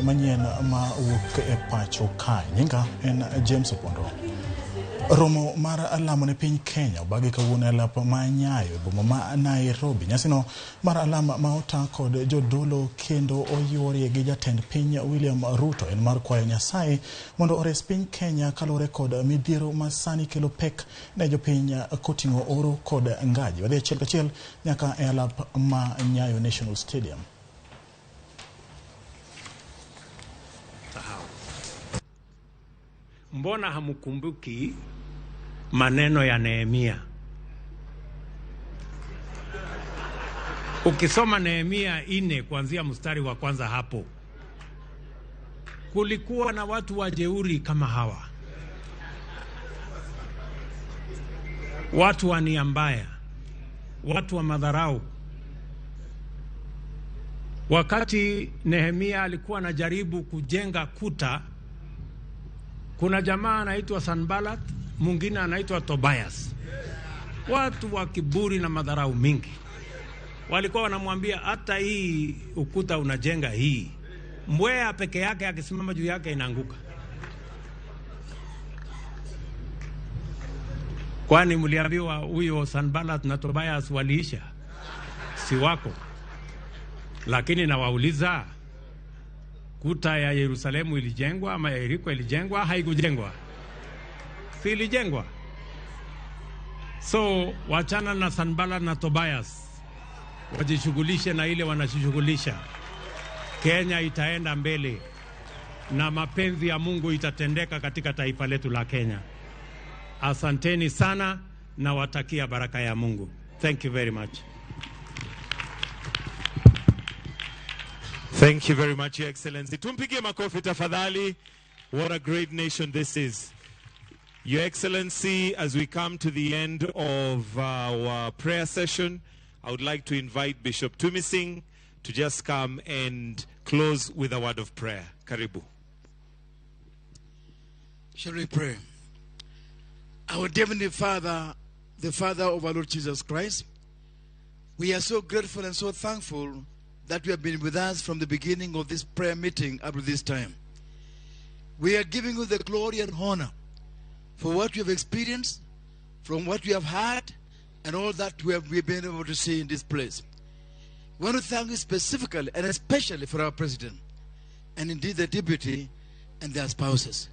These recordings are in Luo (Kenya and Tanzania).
Manyien ma wuok e pacho kae. Nyinga en James Opondo. Romo mar lamo ne piny Kenya obagi kawuono e lap ma Nyayo e boma ma Nairobi. Nyasino mar alam ma ota kod jodolo kendo oyuorie gi jatend piny William Ruto en mar kwayo Nyasaye mondo ores piny Kenya kaluwore kod midhiero ma sani kelo pek ne jopiny koting'o oro kod ngaji. Wadhi achiel kachiel nyaka e alap ma Nyayo National Stadium. Sahau. Mbona hamkumbuki maneno ya Nehemia? Ukisoma Nehemia 4 kuanzia mstari wa kwanza hapo, kulikuwa na watu wajeuri kama hawa, watu wa nia mbaya, watu wa madharau. Wakati Nehemia alikuwa anajaribu kujenga kuta, kuna jamaa anaitwa Sanballat, mwingine anaitwa Tobias, watu wa kiburi na madharau mingi. Walikuwa wanamwambia hata hii ukuta unajenga hii, mbweha peke yake akisimama juu yake inaanguka. Kwani mliambiwa huyo Sanballat na Tobias waliisha? Si wako. Lakini nawauliza, kuta ya Yerusalemu ilijengwa ama ya Yeriko ilijengwa? Haikujengwa? Si ilijengwa? So wachana na Sanballat na Tobias, wajishughulishe na ile wanashughulisha. Kenya itaenda mbele na mapenzi ya Mungu itatendeka katika taifa letu la Kenya. Asanteni sana na watakia baraka ya Mungu. Thank you very much. Thank you very much, Your Excellency. Tumpigie makofi tafadhali. What a great nation this is. Your Excellency, as we come to the end of our prayer session, I would like to invite Bishop Tumising to just come and close with a word of prayer. Karibu. Shall we pray? Our Heavenly Father, the Father of our Lord Jesus Christ, we are so grateful and so thankful that you have been with us from the beginning of this prayer meeting up to this time. We are giving you the glory and honor for what we have experienced, from what we have heard, and all that we've been able to see in this place. We want to thank you specifically and especially for our president, and indeed the deputy and their spouses.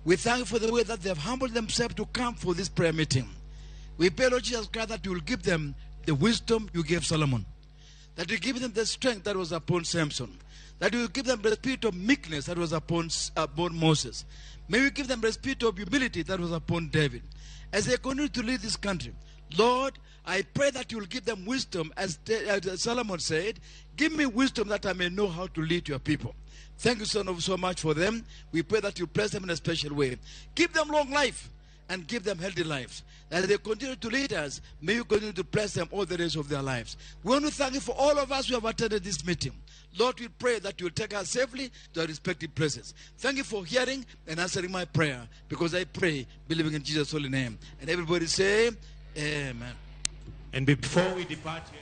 We thank you for the way that they have humbled themselves to come for this prayer meeting. We pray, Lord Jesus Christ, that you will give them the wisdom you gave Solomon, that you give them the strength that was upon Samson, that you give them the spirit of meekness that was upon Moses. May you give them the spirit of humility that was upon David. As they continue to lead this country, Lord, I pray that you will give them wisdom, as Solomon said, give me wisdom that I may know how to lead your people. Thank you so much for them. We pray that you bless them in a special way. Give them long life and give them healthy lives. As they continue to lead us, may you continue to bless them all the days of their lives. We want to thank you for all of us who have attended this meeting. Lord, we pray that you will take us safely to our respective places. Thank you for hearing and answering my prayer, because I pray believing in Jesus' holy name. And everybody say, amen. And before we depart here,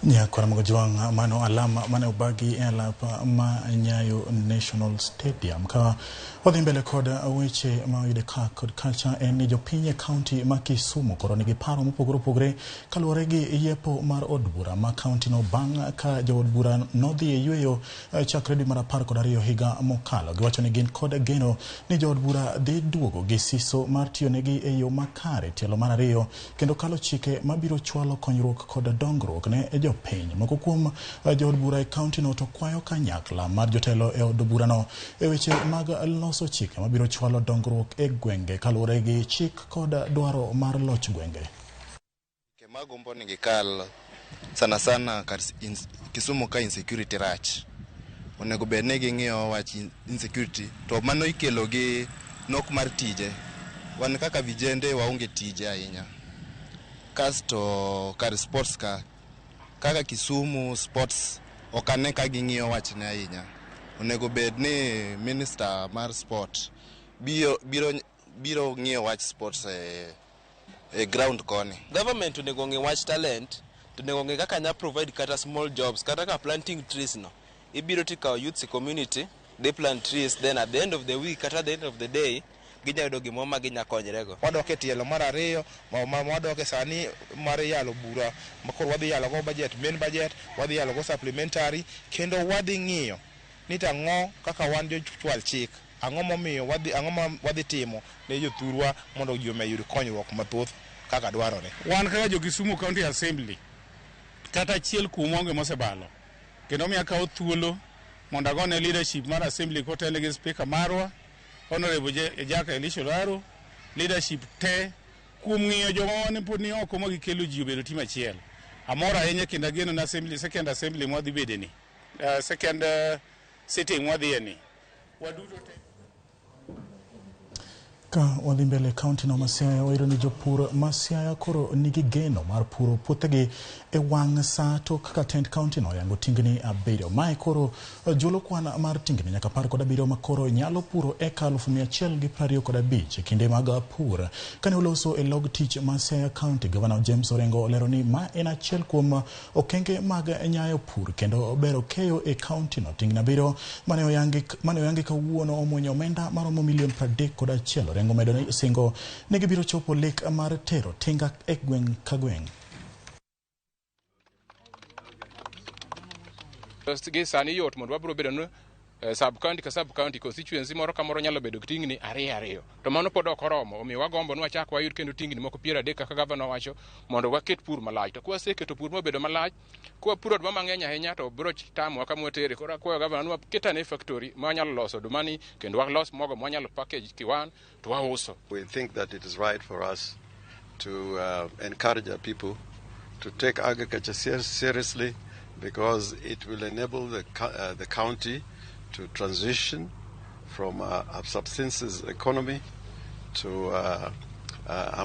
Nyakwara Mogojwang' mano alama mane obagi e alap ma Nyayo National Stadium. Ka wadhi mbele kod weche ma oyude ka kod kacha en ni jopiny e kaunti ma Kisumu koro nigi paro mopogore opogore kaluwore gi yepo mar od bura ma kaunti no bang' ka jood bura nodhi e yweyo chakre dwe mar 12 higa mokalo. Giwacho ni gin kod geno ni jood bura dhi duogo gi siso mar tiyonegi e yo makare tielo mar 2 kendo kalo chike mabiro chwalo konyruok kod dongruok ne jopiny. Moko kuom jood bura e kaunti no to kwayo kanyakla mar jotelo e od burano e weche mag loso chike mabiro chwalo dongruok e gwenge kaluwore gi chik kod dwaro mar loch gwenge. Magombo ni gikal sana sana kar Kisumu ka insecurity rach. Onego bed ni ging'iyo wach insecurity to mano ikelo gi nok mar tije. Wan kaka vijende waonge tije ahinya. Kasto kar sports ka kaka Kisumu sports ok ane ka ging'iyo wachne ahinya. Onego bed ni minister mar sport biro ng'iyo wach sports e ground koni. Government onego ng'i wach talent, to onego ng'i kaka nya provide kata small jobs, kata ka planting trees no. Ibiro tikawo youths e community, they plant trees, then at the end of the week kata at the end of the day ginya yudo gimoro ma ginya konyrego. Wadok e tielo mar ariyo ma wadok e sani mar yalo bura ma koro wadhi yalo go budget, main budget, wadhi yalo go supplementary, kendo wadhi ng'iyo ni to ang'o kaka wan jochwal chik, ang'o momiyo wadhi, ang'o ma wadhi timo ne jothurwa mondo ji oyud konyruok mathoth kaka dwarore. Wan kaka jo Kisumu County Assembly, kata achiel kuom onge mosebalo, kendo miyo akawo thuolo mondo agone leadership mar assembly kotelne gi speaker marwa Honorable Jack Elisha Olaro, leadership te kuom ng'iyo joma ne pod ni oko ma gikelo ji obedo tim achiel. Amor ahinya kendo ageno na assembly, second assembly mwadhi bede ni, second sitting mwadhiye ni, waduto te. Ka wadhi mbele kaunti no ma Siaya, wayudo ni jopur ma Siaya koro nigi geno mar puro puothegi e wang' sa tok ka tend kaunti no oyango tingni 7. Mae koro julo kwan mar tingni nyaka 17 ma koro nyalo puro eka 125,000 e kinde mag pur. Kane oloso e log tich ma Siaya County, Governor James Orengo olero ni ma en achiel kuom okenge mag nyayo pur kendo bero keyo e kaunti no. Tingni 7 mane oyangi kawuono omuonyo omenda maromo milion 31. Orengo medo ni singo ne gibiro chopo lek mar tero tinga e gweng' ka gweng'. Gi sani yot mondo wabiro bedo ni sub county ka sub county constituency moro ka moro nyalo bedo gi tingni 2 2, to mano pod ok oromo. Omiyo wagombo ni wachak wayud kendo tingni moko 30 kaka gavana wacho mondo waket pur malach. To kwaseketo pur mobedo malach, kwapuro oduma mang'eny ahinya to biro tamowa kama watere. Koro akwayo gavana ni waket ane factory ma wanyalo loso odumani kendo walos mogo ma wanyalo package kiwan to wauso. We think that it is right for us to encourage our people to take agriculture seriously because it will enable the county to transition from a subsistence economy to a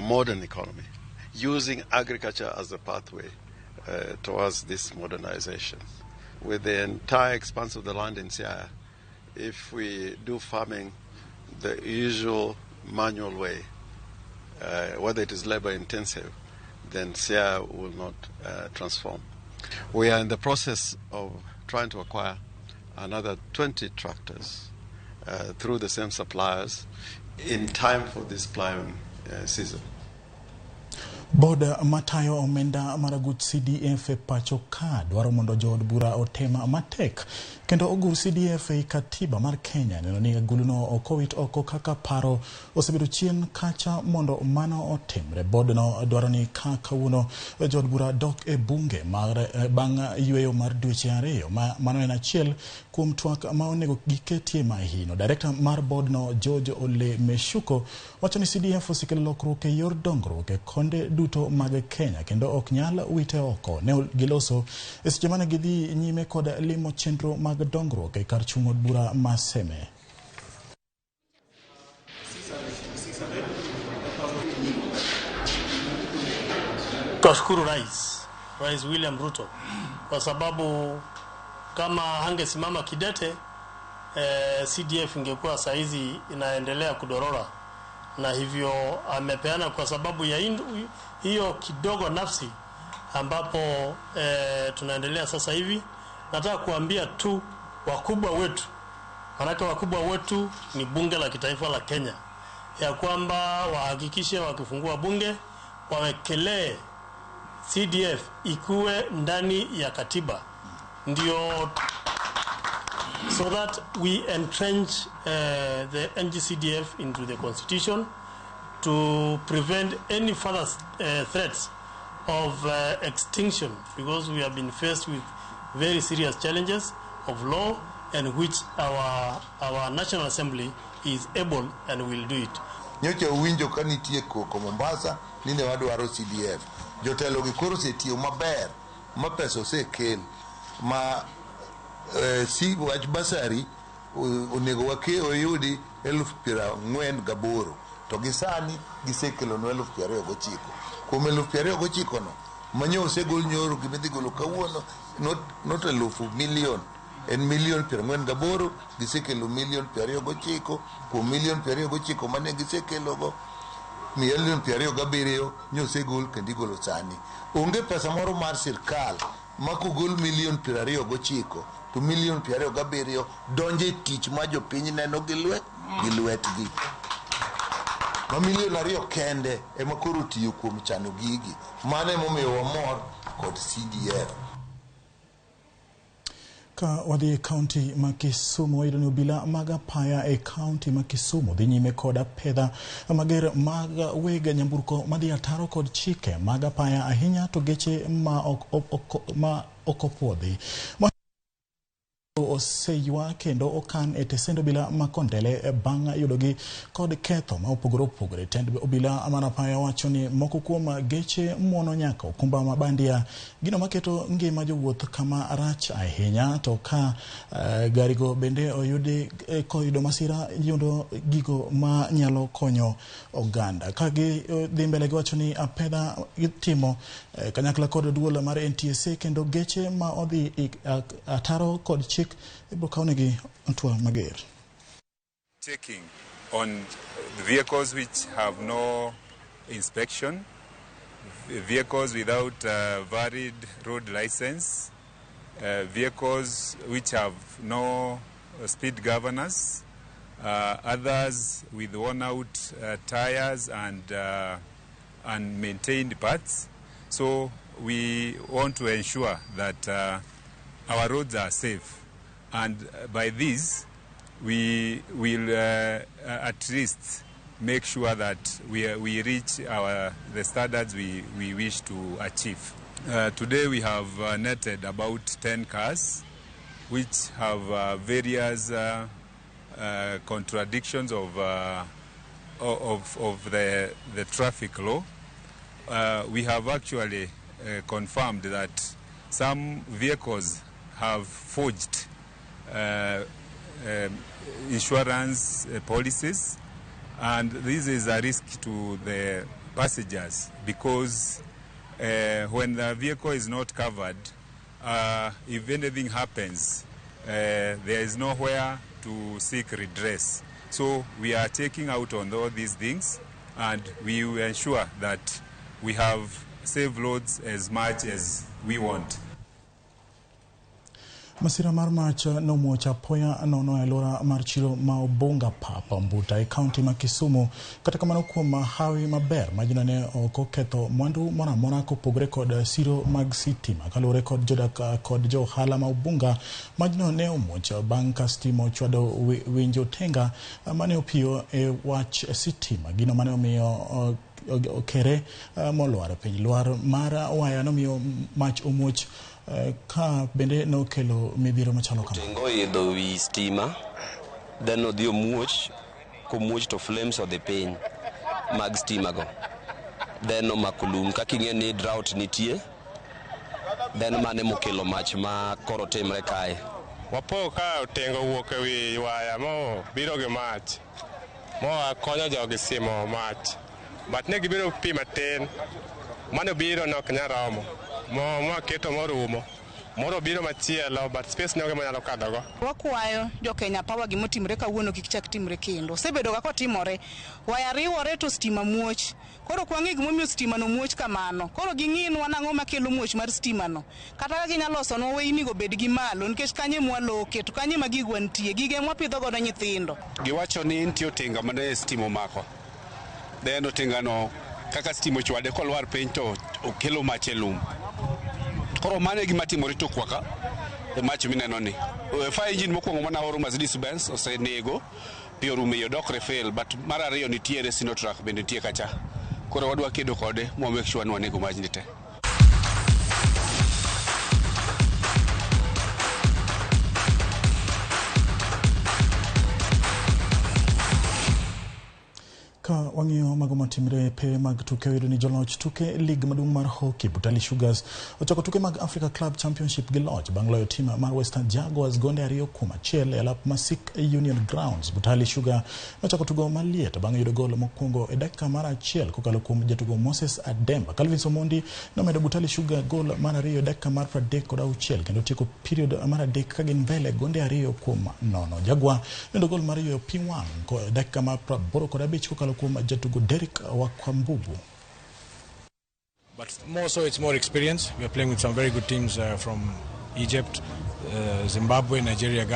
modern economy, using agriculture as a pathway towards this modernization. With the entire expanse of the land in Siaya, if we do farming the usual manual way, whether it is labor intensive, then Siaya will not transform. We are in the process of trying to acquire another 20 tractors through the same suppliers in time for this plowing season. Board matayo omenda mar aguch CDF e pacho ka dwaro mondo jood bura otem matek kendo ogur CDF ei katiba mar Kenya, neno ni aguluno ok owit oko kaka paro osebedo chien kacha mondo mano otimre. Board no dwaro ni ka kawuono jood bura dok e bunge mar bang' yweyo mar dweche 2 ma mano en achiel kuom twak ma onego giketie mahino. Director mar board no George Ole Meshuko wacho ni CDF osekelo lokruok e yor dongruok e konde duto mag Kenya kendo ok nyal wite oko. Ne giloso e seche mane gidhi nyime kod limo chenro mag dongruok e kar chung' od bura ma Seme. Twashukuru Rais William Ruto kwa sababu kama hangesimama kidete, CDF ingekuwa saizi inaendelea kudorora, na hivyo amepeana kwa sababu ya hiyo kidogo nafsi ambapo tunaendelea sasa hivi. Nataka kuambia tu wakubwa wetu, manake wakubwa wetu ni bunge la kitaifa la Kenya, ya kwamba wahakikishe wakifungua bunge wawekelee CDF ikuwe ndani ya katiba, ndio so that we entrench the NGCDF into the constitution to prevent any further threats of extinction, because we have been faced with very serious challenges of law, and which our National Assembly is able and will do it. Nyocha uwinjo ka nitie koko Mombasa ni ne wadwaro CDF. Jotelo gi koro osetiyo maber ma pesa osekel ma si wach basari onego wake oyudi 48,000 to gi sani gisekelonwa 29,000. Kuom 29,000 no manyo osegol nyoro gimidhi golo kawuono not 1,000 million en milion 48, gisekelo milion 29. Kuom milion 29 mane gisekelogo, milion 27 nyosegol kendo igolo sani. Onge pesa moro mar sirkal ma kogol milion 29 to milion 27 donjo e tich ma jopiny neno gi lwetgi. Ma milion 2 kende ema koro tiyo kuom chano gigi. Mano emomiyo wamor kod CDF. Ka wadhi e kaunti ma Kisumu, wayudo ni obila mag apaya e kaunti ma Kisumu dhi nyime kod apedha mager mag weg nyamburko madhi ataro kod chike mag apaya, ahinya to geche ma ok opuodhi. Oseywa kendo okan e tesend obila ma Kondele bang' yudogi kod ketho ma opogore opogore. Tend obila mar apaya wacho ni moko kuom geche muono nyaka okumba ma bandia, gino maketo ngima jowuoth kama rach ahinya. To ka garigo bende oyudi koyudo masira, yudo gigo ma nyalo konyo oganda. Ka gidhi mbele giwacho ni apedha itimo kanyakla kod duol mar NTSA, kendo geche ma odhi ataro kod chik ibiro kawnegi hatua mager. Checking on vehicles which have no inspection, vehicles without valid road license, vehicles which have no speed governors, others with worn out tires and unmaintained parts. So we want to ensure that our roads are safe, and by this we will at least make sure that we reach the standards we wish to achieve. Today we have netted about 10 cars which have various contradictions of the traffic law. We have actually confirmed that some vehicles have forged insurance policies, and this is a risk to the passengers because when the vehicle is not covered, if anything happens, there is nowhere to seek redress. So we are taking out on all these things, and we will ensure that we have safe roads as much as we want. Masira mar mach nomuoch apoya nono e alwora mar chiro ma Obunga Pap Mbuta e kaunti ma Kisumu. Kata kamano, kuom hawi maber, majno ne ok oketho mwandu moro amora kopogore kod siro mag sitima. Kaluwore kod jodak kod jo ohala ma Obunga, majno ne omuoch bang' ka stima ochwado winjo tenga mane opiyo e wach sitima, gino mane omiyo okere molwar piny. Lwar mar waya nomiyo mach omuoch ka bende nokelo midhiero machalo kama. Otengo oidho wi stima, then odhi omuoch, komuoch to flames odhi piny mag stima go. Then omako lum, kaka ing'e ni drought nitie, then mane mokelo mach ma koro timre kae. Wapo ka otengo owuok e wi waya mo biro gi mach, mo konyo jogi simo mach. But ne gibiro pi matin, mano biro ne ok nyal romo. Mo keto morumo, moro biro machielo, but space ne onge manyalo kadhogo. Wakwayo jo Kenya Power gimotimre kawuono kik chak timre kendo. Osebedo ga kotimore, waya riwore to stima muoch. Koro ok wang'e gimomiyo stima no muoch kamano. Koro ging'inwa nang'o makelo muoch mar stima no. Kata ka ginyalo losonwa weyni go bed gi malo, nikech kanye mwaloke to kanye ma gigwa nitie, gige mwapidho godo nyithindo. Giwacho ni nitie otinga mane stima omako. Then otinga no kaka stima ochwade kolwar piny to okelo mach e lum. Koro mano e gima timore tokwa ka, e mach mineno ni. Fire engine mokwongo mana oro Mercedes Benz osenego, pi orumo e odok refill, but mar ariyo nitiere Sinotruk bende nitie kacha. Koro wadwa kedo kode mo make sure ni wanego majni te. Ka wang'iyo mago matimre e pewe mag tuke, wayudo ni joloch tuke lig maduong' mar hockey Butali Sugars ochako tuke mag Africa Club Championship gi loch bang' loyo tim mar Western Jaguars gonde 2-1 e alap Masik Union Grounds. Butali Sugar nochako tugo maliet bang' yudo gol mokwongo e dakika mar 1 kokalo kuom jatugo Moses Ademba. Calvin Somondi nomedo Butali Sugar gol mar 2 e dakika mar 36 kendo tieko period mar 3 ka gin mbele gonde 2-0. Jaguar noyudo gol mar yueyo pi wang' e dakika mar 85 kokalo kuom jatugo Derek Wakwambubu. But more so, it's more experience. We are playing with some very good teams from Egypt, Zimbabwe, Nigeria,